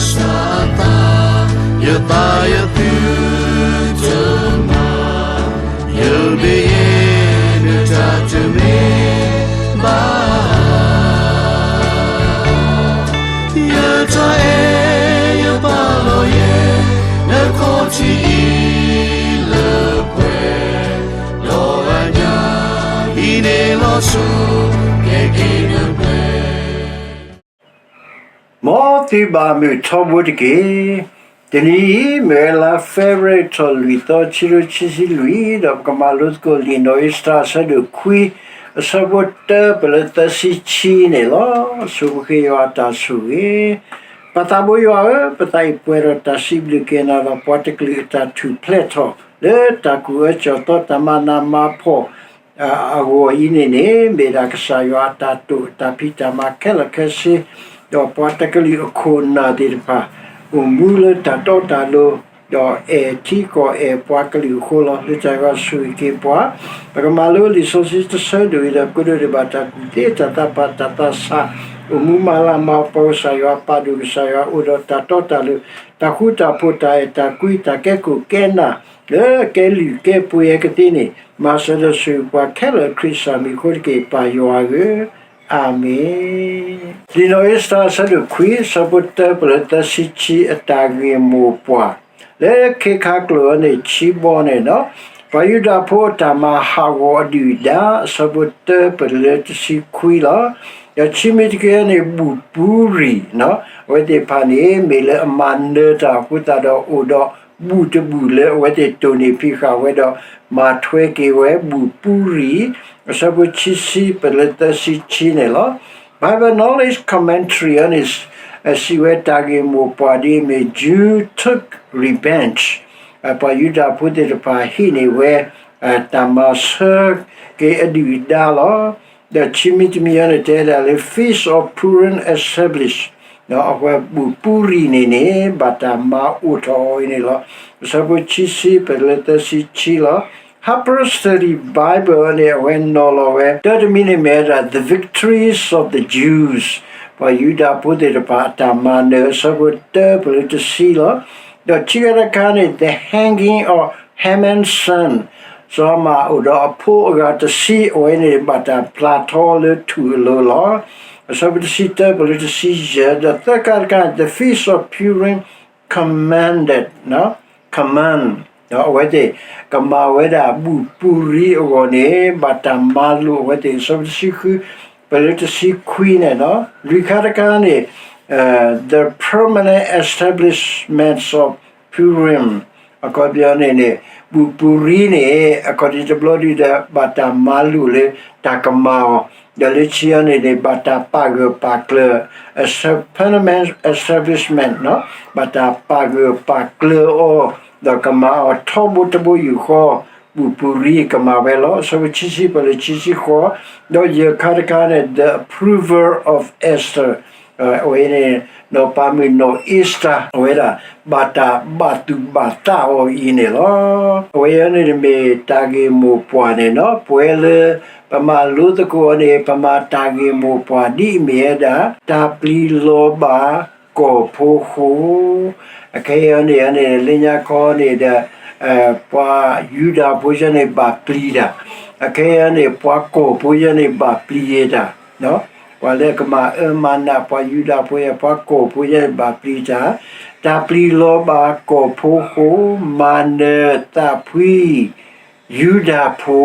စၢ်အသး, ယသးယသုတမၤ, ယမ့ၢ်ယဲနတၢ်တမ့ၢ်ဘၣ်, ယတၢ်အဲၣ်ယပာ်လီၤယဲ, နခီၣ်ထံးအံၤလၢပှဲၤ, ဒီးအညၣ်အံၤန့ၣ်လီၤစိၤ, ကဲက့ၤနပှဲၤ မ်သုဘၣ်မုာ်ထီဘိတက့ၢ်. တနံၤအံၤ မ့ၢ်ဝဲလါ February ထီၣ်လွံၢ်သီ ခံကထိခံဆံလွံၢ်, ဒီးပကမၤလိသကိးလံာ်နီၣ်အ့စတၢၤ အဆၢဒိၣ်ခွံ, အဆၢဖိတၢပလၢသၢဆံခံန့ၣ်လီၤ. ဆိပဃ့ယွၤအတၢ်ဆိၣ်ဂ့ၤ. ပၢ်သးဘိယွၤဧၢ, ပသးအံၤပှဲၤဒီးတၢ်စံးဘျုးက့ၤနၤလီၤ. ပှၤတကလုာ်အတၢ်ထူၣ်ဖျဲးထီၣ် လၢတၢ်ကူၣ်အၢကၠီၣ်သီ တၢ်မၤနးမၤဖှီၣ် အဂီၢ်အံၤန့ၣ်န့ၣ် မ့ၢ်ဒၣ်ကစၢ်ယွၤအတၢ်တိာ် တၢ်ဖံးတၢ်မၤခဲလၢာ်ခဲဆ့, ဒီးပှၤတကလုာ်အခိၣ်အနၢ်သ့ၣ်တဖၣ် အိၣ်မူလၢတၢ်တီတၢ်လိၤ, ဒီးအဲၣ်ထံကီၢ်အဲၣ်ပှၤကလုာ်အဃိလီၤ. လၢတၢ်ဂီၤဆိၣ်ဂ့ၤက့ၤပှၤ, ပကမၤလိလံာ်စီဆှံတဆၢဒိၣ်အံၤဒီး ပကဒိးန့ၢ်ဘၣ်တၢ်ကူၣ်သ့ တၢ်သးဖး တၢ်သးဆး, အိၣ်မူမၤလၤမၤကပီၤ ကစၢ်ယွၤပာ်ဒိၣ် ကစၢ်ယွၤအိၣ်ဒီးတၢ်တီတၢ်လိၤ, တၢ်ဃူတၢ်ဖိး တၢ်အဲၣ်တၢ်ကွံ တၢ်ကဲခိၣ်ကဲနၢ် လၢကဲလုာ်ကဲပှ့ၤအကသ့န့ၣ် မၤစၢၤဒီးဆိၣ်ဂ့ၤပှၤခဲလၢာ် ခရံာ်ကစၢ်မံၤအဃိတက့ၢ် ပၢ်ယွၤဧၢ, အၤမ့ၣ်. လံာ်နီၣ်အ့စတၢၤ အဆၢဒိၣ်ခွံ အဆၢဖိတၢပလၢသၢဆံခံ အတၢ်ဂ့ၢ်မိၢ်ပှၢ်, လၢခ့ခါကျိာ်အံၤန့ၣ် ခံဘီန့ၣ်ဒီး ပှၤယူဒၤဖိအတၢ်မၤဟးဂီၤအဒုၣ်အဒါ အဆၢဖိတၢပလၢတဆံခွံလီၤ. ဒီးခံမံၤတက့ၢ်န့ၣ် ဘူၣ်ပူၤရံၣ် အဝဲသ့ၣ်တဖၣ်န့ၣ် မ့ၢ်လၢအမၤနၢၤတၢ်အဃိသတးဒီး အိၣ်ဒီးဘူၣ်တဘူၣ်လၢအဝဲသ့ၣ်တိၢ်န့ၢ်ဖံးဃာ်ဝဲဒီး မၤထွဲက့ၤဝဲ ဘူၣ်ပူၤရံၣ် အဆၢဖိခံဆံပလၢသၢဆံခံန့ၣ်လီၤ. Bible Knowledge Commentary အံၤန့ၣ် စံးဝဲတၢ်ဂ့ၢ်မိၢ်ပှၢ်ဒ်အမ့ၢ် Jew took revenge, ပှၤယူဒၤဖိသ့ၣ်တဖၣ်ဟံးန့ၢ်ဝဲ တၢ်မၤဆၢက့ၤအဒုၣ်အဒါလီၤ. ဒီးခံမံၤတမံၤအံၤန့ၣ် တဲဒၣ်လၢ Feast of Purim establish, အဝဲဘူၣ်ပူၤရံၣ်န့ၣ်န့ၣ် ဘၣ်တၢ်မၤအိၣ်ထီၣ်အီၤအံၤန့ၣ်လီၤ. အဆၢဖိခံဆံပလၢသၢဆံခံလီၤ. Harper's Study Bible န့ၣ် အဝဲနီၤလီၤဝဲ တၢတမံၤန့ၣ်မ့ၢ်ဝဲဒၣ် The Victories of the Jews, ပှၤယူဒၤဖိသ့ၣ်တဖၣ်အတၢ်မၤနၢၤ အဆၢဖိတၢပလၢတဆံလီၤ. ဒီးခံခါတခါန့ၣ် The Hanging of Haman's Son, စီၤဟၤမၣ်အိၣ်ဒီးအဖိအဂၤတဆံ အဝဲန့ၣ် ဘၣ်တၢ်ပျၢ်ထီလၢထူၣ်အလိၤလီၤ. အဆၢဖိတဆံတၢပလၢတဆံယဲၢ်, ဒီးသၢခါတခါန့ၣ် The Feast of Purim commanded, command, အဝဲသ့ၣ် ကမၤဝဲဒၣ်ဘူၣ်ပူၤရံၣ်အဂီၢ်န့ၣ် ဘၣ်တၢ်မၤလိာ်အဝဲသ့ၣ် အဆၢဖိတဆံဃု ပလၢတဆံခွံန့ၣ်လီၤ. လွံၢ်ခါတခါန့ၣ် The Permanent Establishments of Purim, အခီပညီန့ၣ်န့ၣ် ဘူၣ်ပူၤရံၣ်န့ၣ် အခီၣ်ထံးတဘျီဒုဒီး ဘၣ်တၢ်မၤလိာ်လၢတၢ်ကမၤအီၤ, ဒီးလၢခံအံၤန့ၣ်န့ၣ် ဘၣ်တၢ်ပာ်ဂၢၢ်ပာ်ကျၢၤ permanent establishment, ဘၣ်တၢ်ပာ်ဂၢၢ်ပာ်ကျၢၤအီၤ ဒီးကမၤအီၤထီဘိတဘိယူၢ်ဃီ ဘူၣ်ပူၤရံၣ်ကမၤဝဲလီၤ. အဆၢဖိခံဆံပလၢခံဆံဃိး, ဒီးယဲၢ်ခါတခါန့ၣ် The approval of Esther, အဝဲန့ၣ် နီၢ်ပၤမုၣ်နီၢ်အ့စတၢၤ အဝဲဒၣ် ဘၣ်တၢ်ဘၣ်သူၣ်ဘၣ်သးအီၤအံၤန့ၣ်လီၤ. အဝဲအံၤန့ၣ်မ့ၢ်တၢ်ဂ့ၢ်မိၢ်ပှၢ်န့ၣ်လီၤ. ပဝဲလၢ ပမၤလိသကိးအီၤန့ၣ် ပမၤတၢ်ဂ့ၢ်မိၢ်ပှၢ်ဒ်အမ့ၢ်ဝဲဒၣ် တၢ်ပျံၤလီၤဘၣ်ကီၢ်ဖိဃိ, အခဲအံၤန့ၣ်န့ၣ် လၢညါခီန့ၣ်ဒီး ပှၤယူဒၤဖိယဲန့ၣ်ဘၣ်ပျံၤတၢ်, အခဲအံၤန့ၣ် ပှၤကီၢ်ဖိယဲန့ၣ်ဘၣ်ပျံၤတၢ်, ပှၤလၢကမၤအၢမၤနး ပှၤယူဒၤဖိယဲ ပှၤကီၢ်ဖိယဲန့ၣ်ဘၣ်ပျံၤတၢ်, တၢ်ပျံၤလီၤဘၣ်ကီၢ်ဖိဃိ မၤနၢၤသးဖှံ ယူဒၤဖိ,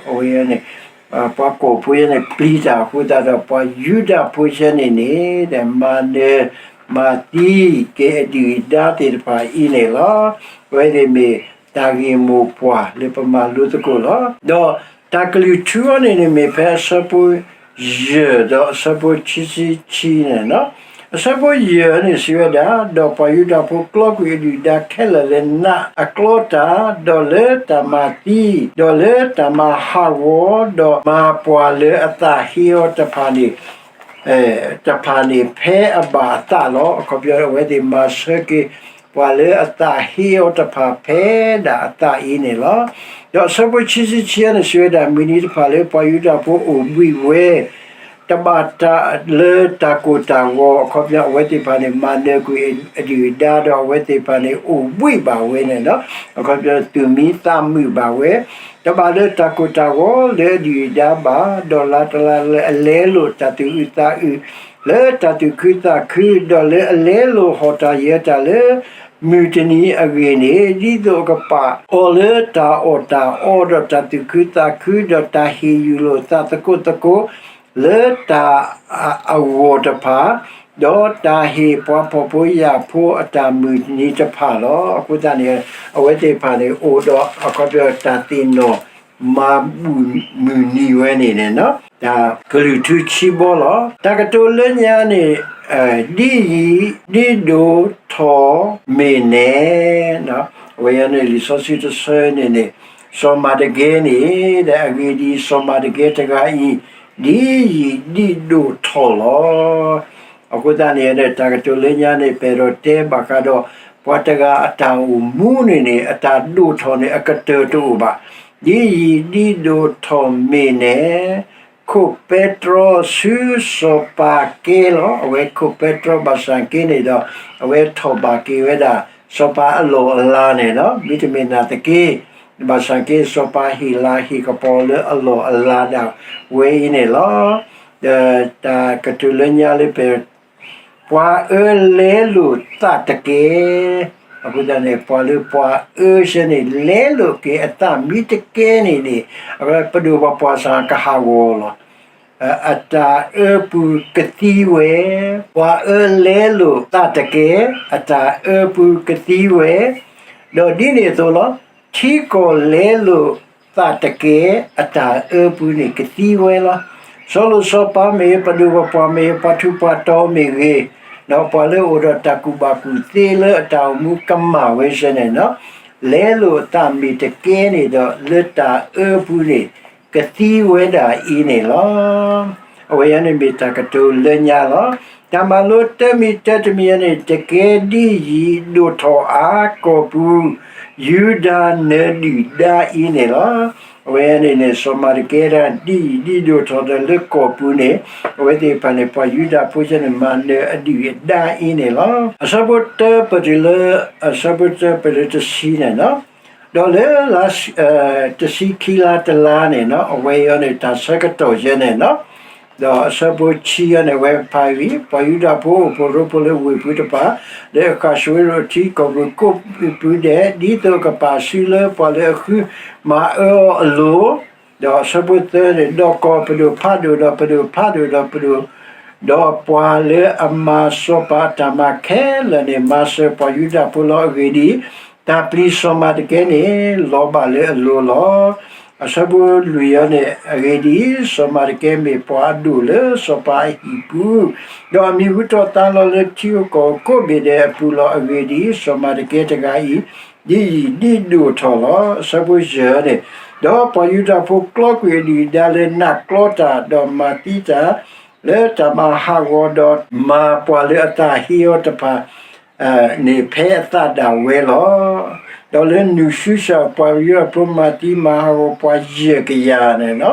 အဝဲန့ၣ် ပှၤကီၢ်ဖိယဲန့ၣ် ပျံၤတၢ်အဃိသတးဒီး ပှၤယူဒၤဖိယဲန့ၣ်န့ၣ် မၤနၢၤ မၤသံက့ၤအဒုၣ်အဒါသ့ၣ်တဖၣ်အံၤန့ၣ်လီၤ. အဝဲန့ၣ်မ့ၢ်တၢ်ဂ့ၢ်မိၢ်ပှၢ်လၢပမၤလိသကိးလီၤ. ဒီးတၢ်ကလုၢ်ထူအံၤန့ၣ်န့ၣ်မ့ၢ်ဖဲအဆၢဖိယဲၢ်ဒီးအဆၢဖိခံဆံခံန့ၣ်လီၤ. အဆၢဖိယဲၢ်န့ၣ်စံးဝဲဒၣ်, ဒီးပှၤယူဒၤဖိကျီကွံာ်အဒုၣ်အဒါခဲလၢာ်လၢနးအကျီတၢ်, ဒီးလၢတၢ်မၤသံ, ဒီးလၢတၢ်မၤဟးဂီၤ, ဒီးမၤပှၤလၢအသးဟ့အီၤတဖၣ်န့ၣ် တဖၣ်န့ၣ်ဖဲအဘၣ်အသးလီၤ. အခီပညီအဝဲသ့ၣ်မၤဆၢက့ၤ ပှၤလၢအသးဟ့အီၤတဖၣ်ဖဲဒၣ်အသးအံၤန့ၣ်လီၤ. ဒီးအဆၢဖိခံဆံခံန့ၣ်စံးဝဲဒၣ် မုၢ်နံၤတဖၣ်လၢပှၤယူဒၤဖိအိၣ်ဘှံးဝဲ တဘၣ်တၢ်လၢတၢ်ကိၢ်တၢ်ဂီၤ အခီပညီအဝဲသ့ၣ်တဖၣ်န့ၣ် မၤနၢၤကွံာ်အဒုၣ်အဒါဒီးအဝဲသ့ၣ်တဖၣ်န့ၣ် အိၣ်ဘှံးဘၣ်ဝဲန့ၣ်လီၤ. အခီပညီသုးမံသးမုာ်ဘၣ်ဝဲ တဘၣ်လၢတၢ်ကိၢ်တၢ်ဂီၤလၢအဒုၣ်အဒါဘၣ်, ဒီးလါတလါလၢအလဲလိာ်တၢ်သူၣ်အုးသးအုး လၢတၢ်သူၣ်ခုသးခု, ဒီးလၢအလဲလိာ်ဟီၣ်တၢ်ယၢၤတၢ်လၢ မုၢ်တနံၤအဂ့ၢ်န့ၣ်, ဒ်သိးအကပာ်အီၤလၢတၢ်အီၣ်တၢ်အီ, ဒီးတၢ်သူၣ်ခုသးခု, ဒီးတၢ်ဟ့ၣ်ယုၢ်လိာ်သးသကိးသကိး, လၢတၢ်အဂီၢ်တဖၣ်, ဒီးတၢ်ဟ့ၣ်ပှၤဖှီၣ်ဖိယာ်ဖိအတၢ်မုၢ်တနံၤတဖၣ်လီၤ. အဃိသတးန့ၣ် အဝဲသ့ၣ်တဖၣ်န့ၣ် အိၣ်ဒီးအခီပညီတၢ်သ့ၣ်နီၣ် မၤဘူၣ်မုၢ်နံၤဝဲန့ၣ်န့ၣ် တၢ်ကလုၢ်ထူဆံဘီလီၤ. တၢ်ကတိၤလၢညါန့ၣ် ဒ်ယံာ်ဒ်ဒိၣ်ထီၣ်မ့ၢ်နဲ, အဝဲန့ၣ်လံာ်စီဆှံတဆၢန့ၣ်န့ၣ် စီၤမၤတကဲန့ၣ် ဒီးအဂ့ၢ်ဒ်အံၤ စီၤမၤတကဲတဂၤအံၤ ဒ်ယံာ်ဒ်ဒိၣ်ထီၣ်လီၤ. အဃိသတးန့ၣ် တၢ်ကတိၤလၢညါန့ၣ် ပအဲၣ်ဒိးတဲဘၣ်ဃးဒီး ပှၤတဂၤအတၢ်အိၣ်မူန့ၣ်န့ၣ် အတၢ်ဒိၣ်ထီၣ်န့ၣ် အကတၢၢ်တအိၣ်ဘၣ်. ဒ်ယံာ်ဒ်ဒိၣ်ထီၣ်မ့ၢ်နဲ, ခိၣ်ပဲတြီဆူစီၤပၤကဲလီၤ. အဝဲခိၣ်ပဲတြီဘၣ်ဆၣ်က့န့ၣ်ဒီး အဝဲထီၣ်ဘၣ်က့ၤဝဲဒၣ် စီၤပၤအလီၢ်အလၤန့ၣ်လီၤ. မ့တမ့ၢ်နာ်သက့ ဘၣ်ဆၣ်က့စီၤပၤဟ့ၣ်လၤဟ့ၣ်ကပီၤလၢအလီၢ်အလၤဒၣ်ဝဲအံၤန့ၣ်လီၤ. ဒီးတၢ်ကတိၤလၢညါလၢပ ပှၤအၢလဲလိာ်သးတကဲ, အဃိသတးန့ၣ် ပှၤလၢပှၤအၢဆၢန့ၣ် လဲလိာ်က့ၤအသးမ့ၢ်တကဲန့ၣ်န့ၣ် ပဒိၣ်ပပှၢ်စ့ၢ်ကဟးဂီၤလီၤ. အတၢ်အၢပူၤကသံဝဲ, ပှၤအၢလဲလိာ်သးတကဲ, အတၢ်အၢပူၤကသံဝဲ, ဒီးဒ်န့ၣ်အသိးလီၤ. ထံကီၢ်လဲလိာ်သးတကဲ, အတၢ်အၢပူၤန့ၣ်ကသံဝဲလီၤ. စီၤလိၤစီၤပၤမ့ၢ်ဂ့ၤ, ပဒိၣ်ပပှၢ်မ့ၢ်ဂ့ၤ, ပှၤထူးပှၤတီၤမ့ၢ်ဂ့ၤ, ဒီးပှၤလၢအိၣ်ဒီးတၢ်ကူၣ်ဘၣ်ကူၣ်သ့လၢအတၢ်အိၣ်မူကမၣ်ဝဲဆၢန့ၣ်လီၤ. လဲလိာ်သးမ့ၢ်တကဲန့ၣ်ဒီး လၢတၢ်အၢပူၤန့ၣ် ကသံဝဲဒၣ်အံၤန့ၣ်လီၤ. အဝဲအံၤန့ၣ်မ့ၢ်တၢ်ကတိၤလၢညါလီၤ. တၢ်မၤလိတၢ်မံၤတၢ်တမံၤအံၤန့ၣ် တကဲဒ်ယံာ်ဒိၣ်ထီၣ်အါကီၢ်ပူၤ ယူဒၤနၢၤဒုၣ်ဒါအံၤန့ၣ်လီၤ. အဝဲအံၤန့ၣ်န့ၣ် စီၤမၤတကဲဒၣ် ဒ်ယံာ်ဒ်ဒိၣ်ထီၣ်ဒီးလၢကီၢ်ပူၤန့ၣ် အဝဲသ့ၣ်တဖၣ်န့ၣ် ပှၤယူဒၤဖိဆၢန့ၣ် မၤနၢၤအဒုၣ်အဒါအံၤန့ၣ်လီၤ. အဆၢဖိတၢပတုၤလၢ အဆၢဖိတၢပတုၤလၢတဆံန့ၣ်လီၤ. ဒီးလၢ တဆံခံလါတလါန့ၣ်လီၤ, အဝဲအံၤန့ၣ် တၢ်ဆၢကတီၢ်ယဲန့ၣ်လီၤ. ဒီးအဆၢဖိဆံအံၤန့ၣ် အဝဲဖးဝံၤ ပှၤယူဒၤဖိအိၣ်ဖှိၣ်ရိဖှိၣ်လၢဝ့ၢ်ပူၤတဖၣ် လၢအဃၣ်ဆိးဝဲဒၣ်ထံကီၢ်ပူၤကိးပူၤဒဲး ဒ်သိးကပာ်စုလၢပှၤလၢအဃုမၤအၢအီၤအလိၤ, ဒီးအဆၢဖိသၢန့ၣ် ဒီးကီၢ်ပဒိၣ်ဖးဒိၣ်ဒီးပဒိၣ်ဖးဒိၣ်ဒီးပဒိၣ် ဒီးပှၤလၢအမၤစီၤပၤအတၢ်မၤခဲလၢာ်န့ၣ် မၤစၢၤပှၤယူဒၤဖိလီၤ. အဂ့ၢ်ဒ်အံၤ, တၢ်ပျံၤစီၤမၤတကဲန့ၣ် လီၤဘၣ်လၢအလိၤလီၤ. အဆၢဖိလွံၢ်အံၤန့ၣ် အဂ့ၢ်ဒ်အံၤ, စီၤမၤတကဲမ့ၢ်ပှၤအဒိၣ်လၢစီၤပၤအဟံၣ်ပူၤ, ဒီးအမံၤဟူထီၣ်သါလီၤလၢထံကီၢ်ကိးဘ့ၣ်ဒဲးအပူၤလီၤ. အဂ့ၢ်ဒ်အံၤ, စီၤမၤတကဲတဂၤအံၤ ဒ်ယံာ်ဒ်ဒိၣ်ထီၣ်လီၤ. အဆၢဖိယဲၢ်န့ၣ်, ဒီးပှၤယူဒၤဖိကျီကွံာ်အဒုၣ်အဒါလၢနးကျီတၢ် ဒီးမၤသံတၢ် လၢတၢ်မၤဟးဂီၤဒီးမၤပှၤလၢအသးဟ့အီၤတဖၣ် န့ၣ်ဖဲအသးဒၣ်ဝဲလီၤ. ဒီးလၢနုၢ်ဆူၣ်စၢ် ပှၤယူဒၤဖိမၤသံမၤဟးဂီၤပှၤယဲၢ်ကယၤန့ၣ်လီၤ.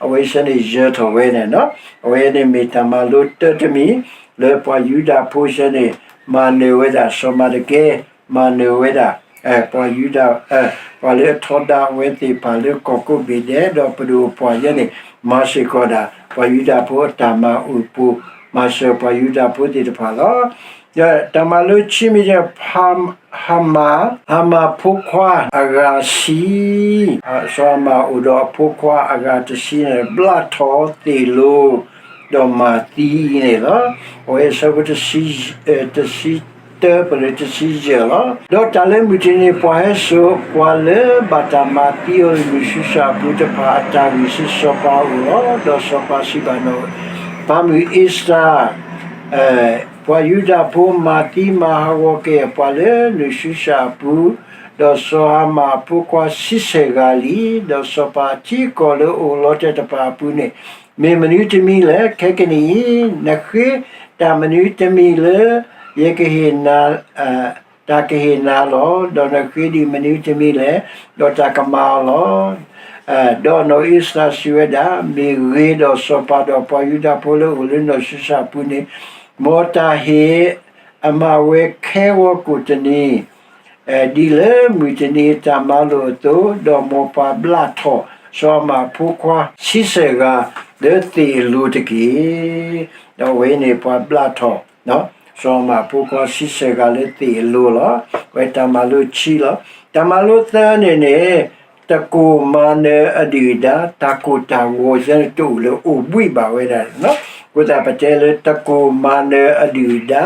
အဝဲဆၢန့ၣ်ယဲၢ်ထီၣ်ဝဲန့ၣ်လီၤ. အဝဲန့ၣ်မ့ၢ်တၢ်မၤလိတၢတမံၤ လၢပှၤယူဒၤဖိဆၢန့ၣ် မၤနၢၤဝဲဒၣ်စီၤမၤတကဲ မၤနၢၤဝဲဒၣ် ပှၤယူဒၤ ပှၤလၢအထီဒါအဝဲသ့ၣ်တဖၣ်လၢကီၢ်ကိးဘ့ၣ်ဒဲး ဒီးပဒိၣ်အပှၤယဲန့ၣ် မၤစ့ၢ်ကီးဒၣ် ပှၤယူဒၤဖိအတၢ်မၤအိၣ်ပူၤ မၤစၢၤပှၤယူဒၤဖိသ့ၣ်တဖၣ်လီၤ. ဒီးတၢ်မၤလိခံမံၤန့ၣ် ဟမၣ်, ဟမၣ်ဖိခွါအဂၤတဆံ, စီၤဟမၣ်အိၣ်ဒီးအဖိခွါအဂၤတဆံန့ၣ် ဘျးထီၣ်သ့ၣ်လိၤ ဒီးမၤသံအံၤန့ၣ်လီၤ. အဝဲအဆၢဖိ တဆံတၢပလၢတဆံယဲၢ်လီၤ. ဒီးတၢ်လၢမုၢ်တနံၤန့ၣ် ပှၤဟဲစိာ် ပှၤလၢဘၣ်တၢ်မၤသံအီၤလၢနုၢ်ဆူၣ်စၢ်အပူၤတဖၣ်အတၢ်ဂ့ၢ်ဆူစီၤပၤအအိၣ်လီၤ. ဒီးစီၤပၤစံးဘၣ်နီၣ် ပၢ်မုၣ်အ့စတၢ် ပှၤယူဒၤဖိမၤသံမၤဟးဂီၤက့ၤပှၤလၢနုၢ်ဆူၣ်စၢ်အပူၤ, ဒီးစီၤဟမၣ်အဖိခွါဆံဆဲၣ်ဂၤလံ. ဒီးစီၤပၤအထံအကီၢ်လၢအိၣ်လီၤတဲာ်တဖၣ်အပူၤန့ၣ် မ့ၢ်မနုၤတမံၤလဲၣ်. ခဲကနံၣ်အံၤ နဃ့တၢ်မနုၤတမံၤလၢ ယကဟ့ၣ်နၤ တၢ်ကဟ့ၣ်နၤလီၤ. ဒီးနဃ့ဒံးမနုၤတမံၤလဲၣ်, ဒီးတၢ်ကမၤအီၤလီၤ. ဒီးနီၢ်အ့စတၢၤစံးဝဲဒၣ်, မ့ၢ်ဂ့ၤဒီးစီၤပၤဒီးပှၤယူဒၤဖိလၢအအိၣ်လၢနီၢ်ၡူစၢ်အပူၤန့ၣ်, မ်တၢ်ဟ့ၣ်အမၤဝဲခဲဂီၤကိာ်တနံၤ ဒ်လၢမုၢ်တနံၤတၢ်မၤလိာ်အသိး, ဒီးမ်ပှၤဘျးထီၣ်စီၤအၤမၣ်အဖိခွါဆံဆဲၣ်ဂၤလၢသ့ၣ်အလိၤတက့ၢ်. ဒီးအဝဲန့ၣ်ပှၤဘျးထီၣ် စီၤအၤမၣ်အဖိခွါဆံဆဲၣ်ဂၤလၢသ့ၣ်အလိၤလီၤ. အဝဲတၢ်မၤလိခံလီၤ. တၢ်မၤလိသၢန့ၣ်န့ၣ်, တကိၢ်မၤနၢၤအဒုၣ်အဒါ, တၢ်ကိၢ်တၢ်ဂီၤယဲန့ၣ်တအိၣ်လၢအိၣ်ဘှံးဘၣ်ဝဲဒၣ်, အဃိသတးပတဲလၢတကိၢ်မၤနၢၤအဒုၣ်အဒါ,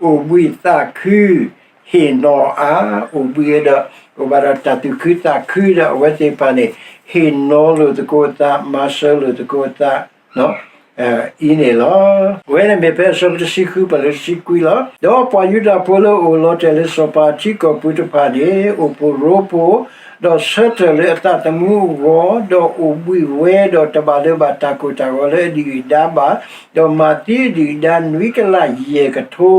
အိၣ်ဘှံးသးခု, ဟ့ၣ်နီၤအါ, အိၣ်ဘှံးဒီး အိၣ်ဘၣ်ဒီးတၢ်သူၣ်ခုသးခုဒီးအဝဲသ့ၣ်တဖၣ်န့ၣ်, ဟ့ၣ်နီၤလိာ်သကိးအသး, မၤစၢၤလိာ်သကိးအသး အံၤန့ၣ်လီၤ. အဝဲန့ၣ်မ့ၢ်ဖဲအဆၢဖိတဆံဃုပှၤလၢတဆံခွံလီၤ. ဒီးပှၤယူဒၤဖိလၢအအိၣ်လီၤတဲာ်လၢစီၤပၤထံကီၢ်ပူၤတဖၣ်န့ၣ်, အိၣ်ဖှိၣ်ရိဖှိၣ်, ဒီးဆၢထၢၣ်လၢအသးသမူအဂီၢ်, ဒီးအိၣ်ဘှံးဝဲ, ဒီးတဘၣ်လၢၤဘၣ်တၢ်ကိၢ်တၢ်ဂီၤလၢအဒုၣ်အဒါဘၣ်, ဒီးမၤသံအဒုၣ်အဒါနွံကလးယဲၢ်ကထိ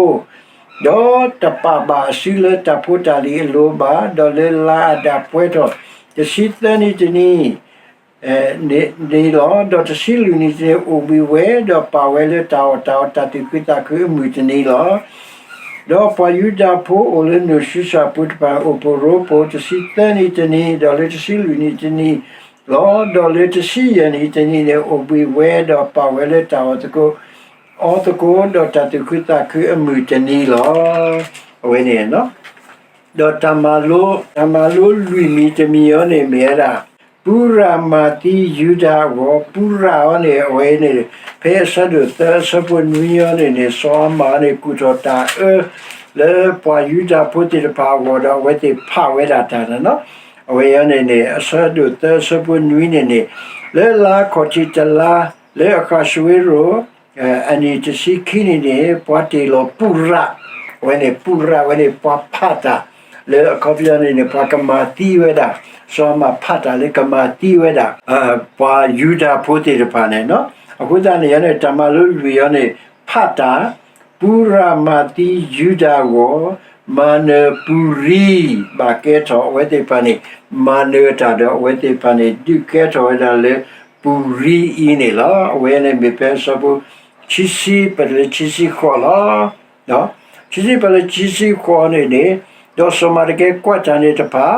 ဒီးတပာ်ဘၣ်အစုလၢတၢ်ဖိတၢ်လံၤအလိၤဘၣ်, ဒီးလၢလါအဒၣ်ပှဲၤထီၣ်တဆံသၢနံၤတနံၤ န့ၣ်လီၤ. ဒီးတဆံလွံၢ်နံၤတနံၤအိၣ်ဘှံးဝဲ, ဒီးပာ်ဝဲလၢတၢ်အီၣ်တၢ်အီတၢ်သူၣ်ခုသးခုအမုၢ်တနံၤလီၤ. ဒီးပှၤယူဒၤဖိအိၣ်လၢနီၢ်ၡူစၢ်ပူၤတဖၣ် အိၣ်ဖှိၣ်ရိဖှိၣ်တဆံသၢနံၤတနံၤ, ဒီးလၢတဆံလွံၢ်နံၤတနံၤလီၤ. ဒီးလၢတဆံယဲၢ်နံၤတနံၤန့ၣ် အိၣ်ဘှံးဝဲ, ဒီးပာ်ဝဲလၢတၢ်အီၣ်သကိး အီသကိး, ဒီးတၢ်သူၣ်ခုသးခုအမုၢ်တနံၤလီၤ. အဝဲန့ၣ် ဒီးတၢ်မၤလိ, တၢ်မၤလိလွံၢ်မံၤတမံၤအံၤန့ၣ်မ့ၢ်ဝဲဒၣ်, ပူရၤမၤသံယူဒၤအဂီၢ်, ပူရၤအံၤန့ၣ် အဝဲန့ၣ် ဖဲအဆၢဒိၣ်သၢအဆၢဖိနွံအံၤန့ၣ်န့ၣ် စီၤအၤမၣ်န့ၣ် ကူၣ်ထီၣ်တၢ်အၢ လၢပှၤယူဒၤဖိသ့ၣ်တဖၣ်အဂီၢ်ဒီးအဝဲသ့ၣ်ဖးဝဲဒၣ်တၢ်န့ၣ်လီၤ. အဝဲအံၤန့ၣ်န့ၣ် အဆၢဒိၣ်သၢအဆၢဖိနွံန့ၣ်န့ၣ်, လၢလါခီၣ်ထံးတလါ လၢအဃးၡဝ့ရိၤ အနံၣ်တဆံခံနံၤန့ၣ် ပှၤတ့ၢ်လီၤပူရၤ, အဝဲန့ၣ် ပူရၤဝဲန့ၣ် ပှၤဖးတၢ်, လၢအခီပညီန့ၣ်န့ၣ် ပှၤကမၤသံဝဲဒၣ်, စီၤအၤမၣ်ဖးတၢ်လၢကမၤသံဝဲဒၣ် ပှၤယူဒၤဖိသ့ၣ်တဖၣ်န့ၣ်လီၤ. အဃိသတးန့ၣ်န့ၣ် တၢ်မၤလိလွံၢ်အံၤန့ၣ် ဖးတၢ်, ပူရၤမၤသံယူဒၤအဂီၢ်, မၤနၢၤပူၤရံ, ဘၣ်ကဲထီၣ်အဝဲသ့ၣ်တဖၣ်န့ၣ် မၤနၢၤတၢ်ဒီးအဝဲသ့ၣ်တဖၣ်န့ၣ် ဒုးကဲထီၣ်ဝဲဒၣ်လၢပူၤရံအံၤန့ၣ်လီၤ. အဝဲန့ၣ်မ့ၢ်ဖဲအဆၢဖိ ခံဆံပလၢခံဆံဃိးလီၤ. ခံဆံပလၢခံဆံဃိးန့ၣ်န့ၣ်, ဒီးစီၤမၤဒကဲကွၢ်တၢ်န့ၣ်တဖၣ်,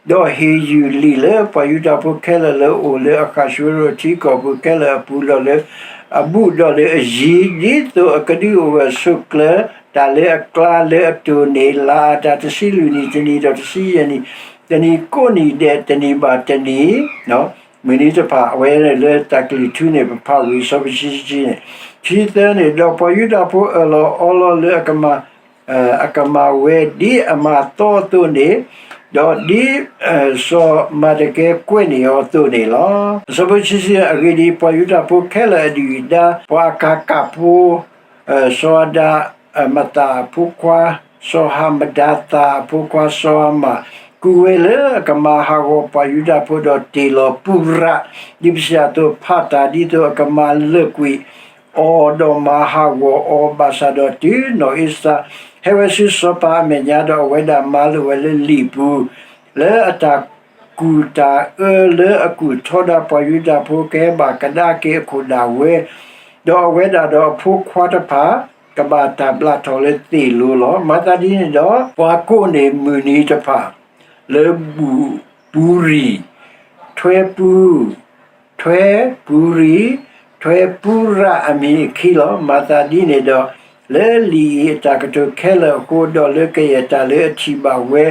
ဒီးဟ့ၣ်ယုၢ်လံာ်လၢပှၤယူဒၤဖိခဲလၢာ်လၢအအိၣ်လၢအဃးၡဝ့ရိၤထံကီၢ်ပူၤခဲလၢာ်အပူၤ, ဒီးလၢအဘူးဒီးလၢအယံၤ, ဒ်သိးအကဒုးအိၣ်ဝဲအဆိးကျၢၤ တၢ်လၢအကျါလၢအတိၢ်န့ၣ် လါအတၢ်တဆံလွံၢ်နံၤတနံၤ ဒီးတဆံယဲၢ်နံၤတနံၤ ကိးနံၤဒဲးတနံၤဘၣ်တနံၤ, မုၢ်နံၤတဖၣ် အဝဲလၢတၢ်ကလုၢ်ထူန့ၣ် ပဖးဝံၤအဆၢဖိခံဆံခံန့ၣ်, ခံဆံသၢန့ၣ်, ဒီးပှၤယူဒၤဖိအၢၣ်လီၤအီလီၤလၢအကမၤ အကမၤဝဲဒ်အမၤသီအသိးန့ၣ်, ဒီးဒ် စီၤမၤဒကဲကွဲးန့ၢ်အီၤအသိးန့ၣ်လီၤ. အဆၢဖိခံဆံခံ, အဂ့ၢ်ဒ်အံၤ, ပှၤယူဒၤဖိခဲလၢာ်အဒုၣ်အဒါ, ပှၤအကၤကးဖိ, စီၤအၤဒၤမသးအဖိခွါ, စီၤဟၤမဒၤသးအဖိခွါ စီၤအၤမၣ်, ကူၣ်ဝဲလၢအကမၤဟးဂီၤပှၤယူဒၤဖိ ဒီးတ့ၢ်လီၤပူရၤ, ဒ်ပစံးအသိး, ဖးတၢ်ဒ်သိးအကမၤလၢာ်ကွံာ် အီၤဒီးမၤဟးဂီၤအီၤ, ဘၣ်ဆၣ်ဒီးတုၤနီၢ်အ့စတၢၤ ဟဲဝဲဆူစီၤပၤအမဲာ်ညါဒီး အဝဲဒၣ်မၤလိာ်ဝဲလၢလံာ်ပူၤ, လၢအတၢ်ကူၣ်တၢ်အၢလၢအကူၣ်ထီဒါပှၤယူဒၤဖိ ကဟဲဘၣ်ကဒါက့ၤအခိၣ်ဒၣ်ဝဲ, ဒီးအဝဲဒၣ်ဒီးအဖိခွါတဖၣ် ကဘၣ်တၢ်ဘျးထီၣ်လၢသ့ၣ်လိၤလီၤ. မၤသးဒ်န့ၣ်ဒီး ပှၤကိးန့ၢ်မုၢ်နံၤတဖၣ် လၢဘူၣ်ပူၤရံၣ်, ထွဲပူၤ, ထွဲပူၤရံၣ်, ထွဲပူၤရၣ်အမံၤအခံလီၤ. မၤသးဒ်န့ၣ်ဒီး လၢလံာ်အံၤအတၢ်ကတိၤခဲလၢာ်အဃိ, ဒီးလၢကယဲၢ်တၢ်လၢအထံၣ်ဘၣ်ဝဲ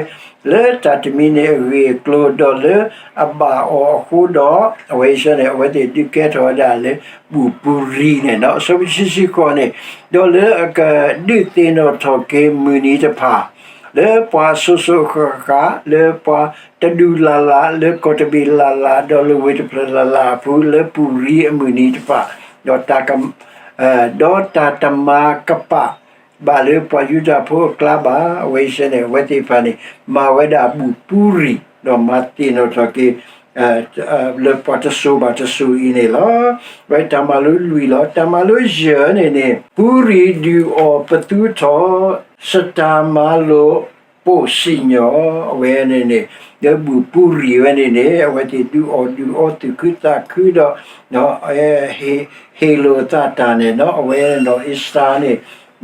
လၢတၢ်တမံၤန့ၣ်အဂ့ၢ်အကျိၤ, ဒီးလၢအဘၣ်အီၤအဃိဒီး, အဝဲအံၤန့ၣ် အဝဲသ့ၣ်ဒုးကဲထီၣ်ဝဲဒၣ်လၢ ဘူၣ်ပူၤရံၣ်န့ၣ်လီၤ. အဆၢဖိခံဆံဃိးန့ၣ်, ဒီးလၢအကဒုးသ့ၣ်နီၣ်ထီၣ်က့ၤမုၢ်နံၤတဖၣ် လၢပှၤစိၤစိၤဃၣ်ဃၣ်, လၢပှၤတဒူၣ်လၢ်လၢ်, လၢကီၢ်တဘ့ၣ်လၢ်လၢ်, ဒီးလၢဝ့ၢ်တဖျၢၣ်လၢ်လၢ်အပူၤ, လၢဘူၣ်ရံၣ်အမုၢ်နံၤတဖၣ်, ဒီးတၢ်က ဒီးတၢ်တမၤကပာ်ဘၣ်လၢပှၤယူဒၤဖိအကျါဘၣ်. အဝဲအံၤန့ၣ် အဝဲသ့ၣ်တဖၣ်န့ၣ် မၤဝဲဒၣ်ဘူၣ်ပူၤရံၣ်, ဒီးမၤသ့ၣ်နီၣ်ထီၣ်က့ၤ လၢပှၤတစိၤဘၣ်တစိၤအံၤန့ၣ်လီၤ. အဝဲတၢ်မၤလိလွံၢ်လီၤ. တၢ်မၤလိယဲၢ်န့ၣ်န့ၣ်, ပူၤရံၣ်ဒုးအီၣ်ပသူထီၣ်, စတၢ်မၤလိာ် ပိာ်စံၣ်ညီၣ် အဝဲန့ၣ်န့ၣ် လၢဘူၣ်ပူၤရံၣ်ဝဲန့ၣ်န့ၣ် အဝဲသ့ၣ်ဒုးအီၣ်ဒုးအီသူၣ်ခုသးခုဒီး ဟ့ၣ်လိာ်သးတၢ်န့ၣ်နီၤ အဝဲနီၢ်အ့စတၢ်န့ၣ်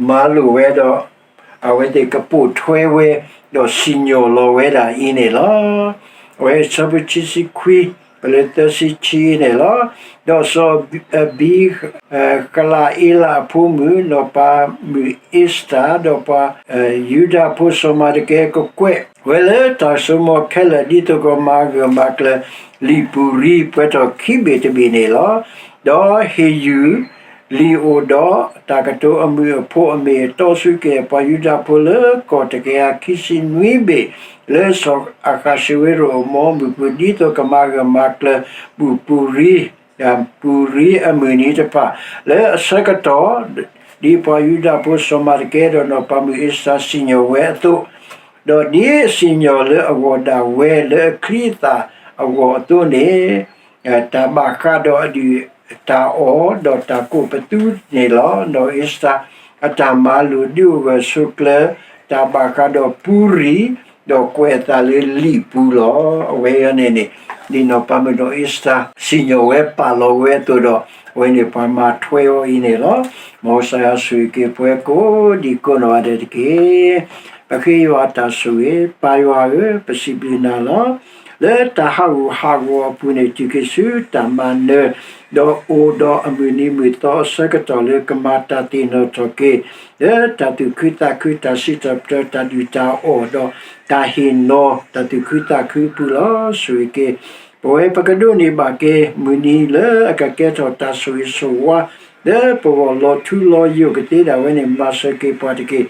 မၤလိာ်ဝဲဒီး အဝဲသ့ၣ်ကပိာ်ထွဲဝဲ ဒီးစံၣ်ညီၣ်လီၤဝဲဒၣ်အံၤန့ၣ်လီၤ. အဝဲအဆၢဖိခံဆံခွံ ပလၢသၢဆံခံန့ၣ်လီၤ. ဒီးစီၤအဘံဃလးအ့လးအဖိမုၣ် နီၢ်ပၤမုၣ်အ့စတၢ် ဒီးပှၤယူဒၤဖိစီၤမၤတကဲ ကကွဲးဝဲလၢတၢ်စိကမီၤခဲလၢာ် ဒ်သိးကမၤဂၢၢ်မၤကျၢၤလံာ်ပူၤရံ ပှဲၤထီၣ်ခံဘ့ၣ်တဘ့ၣ်န့ၣ်လီၤ. ဒီးဟ့ၣ်ယုၢ် လံာ်အိၣ်ဒီးတၢ်ကတိၤအမုာ်အဖှိၣ် အမ့ၢ်အတီဆူက့ၤ ပှၤယူဒၤဖိလၢကီၢ်တကယၤခံဆံနွံဘ့ၣ် လၢစီၤအၤဃးၡူဝ့ရိၣ်အမိၢ်မုၢ်ပူၤ ဒ်သိးကမၤဂၢၢ်မၤကျၢၤ ဘူၣ်ပူၤရံ ပူၤရံအမုၢ်နံၤတဖၣ် လၢအဆၢကတီၢ် ဒ်ပှၤယူဒၤဖိစီၤမၤတကဲ ဒီးနီၢ်ပၤမုၣ်အ့စတၢ်စံၣ်ညီၣ်ဝဲအသိး, ဒီးဒ်အစံၣ်ညီၣ်လၢအဂီၢ်ဒၣ်ဝဲ လၢအချံအသၣ်အဂီၢ်အသိးန့ၣ် တၢ်ဘၣ်ဃးဒီးအဒုၣ်တၢ်အီၣ် ဒီးတၢ်ကိးပသူန့ၣ်လီၤ. နီၢ်အ့စတၢ်အတၢ်မၤလိာ်ဒုးအိၣ်ဂၢၢ်ဆိးကျၢၤ တၢ်ဘၣ်ဃးဒီးပူၤရံ ဒီးကွဲးအသးလၢလံာ်ပူၤလီၤ. အဝဲအံၤန့ၣ်န့ၣ် ဒ်နီၢ်ပၤမုၣ်နီၢ်အ့စတၢ် စံၣ်ညီၣ်ဝဲပာ်လီၤဝဲအသိးဒီး အဝဲန့ၣ်ပှၤမၤထွဲအီၤအံၤန့ၣ်လီၤ. မ်ကစၢ်ယွၤဆိၣ်ဂ့ၤက့ၤပှၤကိးဒံးကိးနီၢ်ဂၤဒဲးတက့ၢ်. ပဃ့ယွၤတၢ်ဆိၣ်ဂ့ၤ, ပၢ်ယွၤဧၢ, ပစံးဘျုးနၤလီၤ. လၢတၢ်ဟးဂူာ်ဟးဂီၤအပူၤန့ၣ် တုၤက့ၤဆူတၢ်မၤနၢၤ, ဒီးအိၣ်ဒီးအမုၢ်နံၤမုၢ်သီအဆၢကတီၢ်လၢကမၤတၢ်သ့ၣ်နီၣ်ထီၣ်က့ၤ လၢတၢ်သူၣ်ခုသးခု တၢ်စံးထီၣ်ပတြၢၤ တၢ်ဒုၣ်တၢ်အီၣ်ဒီးတၢ်ဟ့ၣ်နီၤ တၢ်သူၣ်ခုသးခုအပူၤလီၤ. ဆိၣ်ဂ့ၤက့ၤ ပဝဲပကဒိးန့ၢ်ဘၣ်က့ၤ မုၢ်နံၤလၢအကကဲထီၣ်တၢ်ဆိၣ်ဂ့ၤဆိၣ်ဝါ လၢပဂီၢ်လီၤထူလီၤယိာ်ကသ့ဒၣ်ဝဲန့ၣ် မၤစၢၤက့ၤပှၤတက့ၢ်.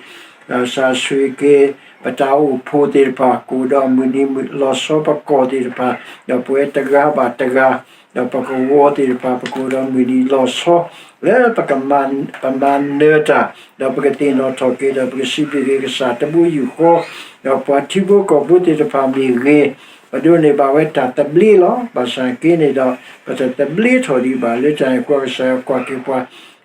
ကစၢ်ဆိၣ်ဂ့ၤက့ၤ ပတၢ်အိၣ်ဖှိၣ်သ့ၣ်တဖၣ် ကအိၣ်ဒီးမုၢ်နံၤမုၢ်လီၤဆီ ပကီၢ်သ့ၣ်တဖၣ် ဒီးပဝဲတဂၤဘၣ်တဂၤ ဒီးပကဝီၤသ့ၣ်တဖၣ် ပကအိၣ်ဒီးမုၢ်နံၤလီၤဆီ လၢပက ပမၤနၢၤတၢ် ဒီးပကသ့ၣ်နီၣ်ထီၣ်က့ၤ ဒီးပကစံးဘျုးက့ၤကစၢ်တဘိယူၢ်ဃီ, ဒီးပှၤထံဖိကီၢ်ဖိသ့ၣ်တဖၣ်မ့ၢ်ဂ့ၤ, ပဒိးန့ၢ်ဘၣ်ဝဲတၢ်သဘျ့လီၤ. ဘၣ်ဆၣ်က့န့ၣ်ဒီး ပတသဘျ့ထီၣ်ဒံးဘၣ် လၢတၢ်န့ၣ်အဃိ ကစၢ်ယွၤကွၢ်က့ၤပှၤ,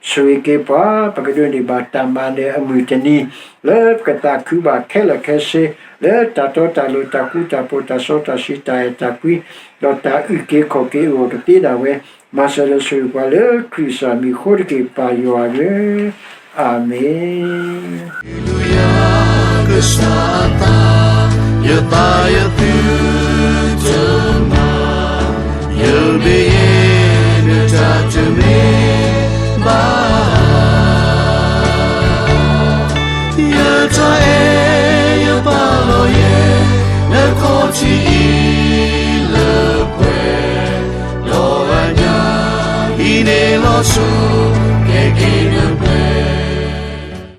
ဆိၣ်ဂ့ၤက့ၤပှၤ, ပကဒိးန့ၢ်ဘၣ်တၢ်မၤနၢၤအမုၢ်တနံၤ လၢပကသးခုဘၣ်ခဲလၢာ်ခဲဆ့ လၢတၢ်တီတၢ်လိၤ တၢ်ဃူတၢ်ဖိး တၢ်စီတၢ်ဆှံ တၢ်အဲၣ်တၢ်ကွံ ဒီးတၢ်အုၣ်က့ၤခီၣ်က့ၤအဂီၢ်ကသ့ဒၣ်ဝဲ, မၤစၢၤဒီးဆိၣ်ဂ့ၤပှၤလၢခရံာ်ကစၢ်မံၤအဃိတက့ၢ် ပၢ်ယွၤဧၢ, အၤမ့ၣ်. ကစၢ်သး ယသးယသုတမၤ, ယမ့ၢ်